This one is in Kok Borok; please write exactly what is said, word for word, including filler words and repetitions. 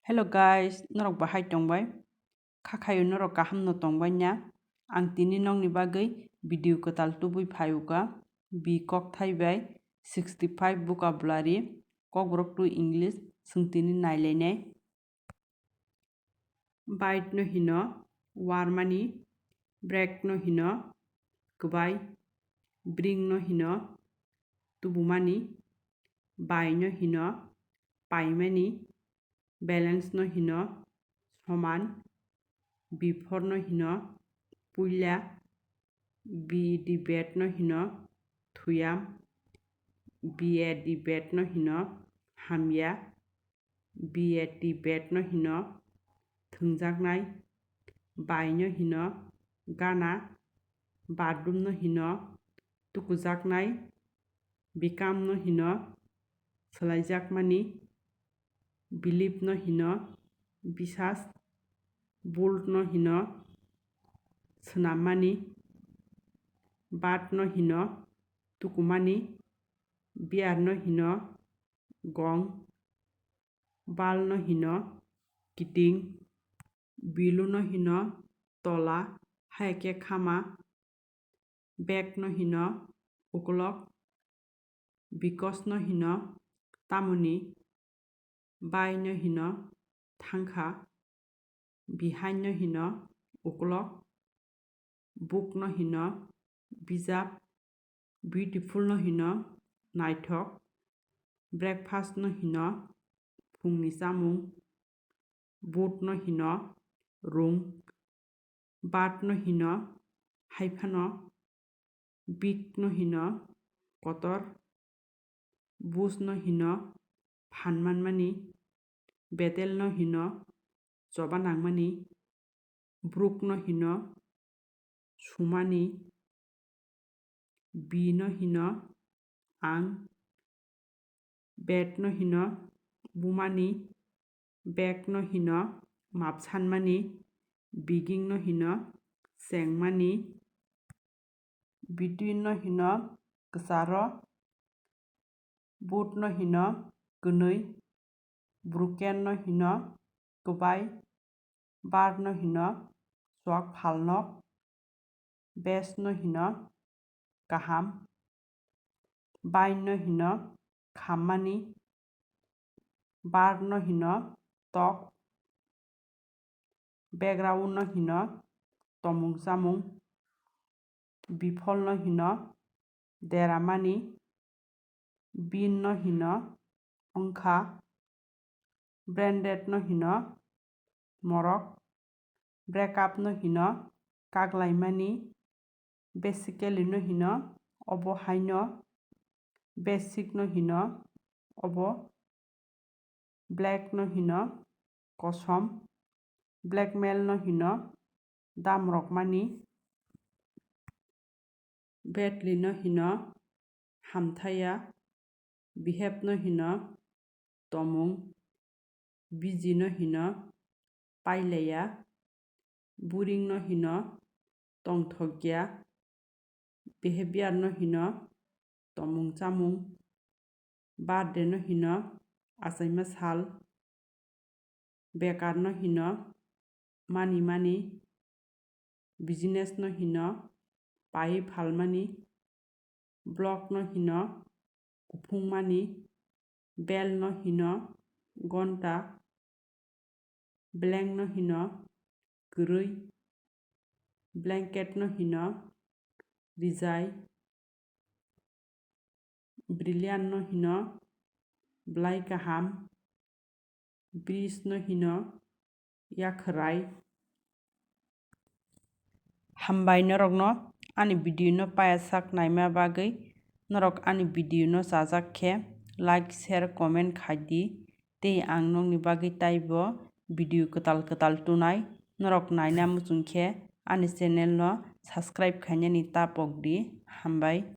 Hello guys, norok bahai tongbai? Kha khayo norok kaham no tongbai na? Ang tini nokni bagwi video kwtal tubui phai uka. Bi kokthai bai sixty five vocabulary, Kokborok two English, chwng tini nailainai. Bite no hino warmani, break no hino kwbai, bring no hino tubumani, bai no hino paimani, balance no hino soman, before no hino puila, be the bad no hino thuyam, be a the bad no hino hamya, be a the bad no hino thwngjaknai, bai no hino gana, bathroom no hino tukujaknai, become no hino swlaijakmani, believe no hino bisas, bold no hino swnammani, bad no hino tukumani, bear no hino gong, bal no hino kiting, bilu no hino tola, hai khe khama, back no hino ukolok, because no hino tamoni, bai no hino thangkha, behind no hino ukolok, book no hino bijap, beautiful no hino naithok, breakfast no hino phungni chamung, boot no hino rung, bath no hino haiphano, big no hino kotor, bush no hino phan manmani, betel no hino choba nangmani, brook no hino sumani, bee no hino ang, bat no hino bumani, bag no hino map sanmani, begin no hino chengmani, between no hino kwcharo, boot no hino kwnwi, broken no hino kwbai, bar no hino chuak phalnok, best no hino kaham, bai no hino khammani, bar no hino tok, background no hino tomung chamung, before no hino deramani, bin no hino wngkha, branded no hino morok, break up no hino kaklaimani, basically no hino obo haino, basic no hino obo, black no hino kosom, blackmail no hino damrokmani, badly no hino hamthaya, behave no hino tomung, busy no hino pailaya, boring no hino tongthokya, behavior no hino tomung chamung, birthday no hino achaima sal, bekar no hino mani mani, business no hino pai phalmani, block no hino kuphungmani, bell no hino gonta, blank no hino kwrwi, blanket no hino rijai, brilliant no hino bwlai kaham, bridge no hino yakhrai. Hambai norokno ani video no paya sak naima bagwi. Norok ani video no chajak khe like, share, comment khai di. Tei ang nokni bagwi taibo video kwtal kwtal tunai. Norok naina muchung khe ani channel no subscribe khainani ta pok di. Hambai.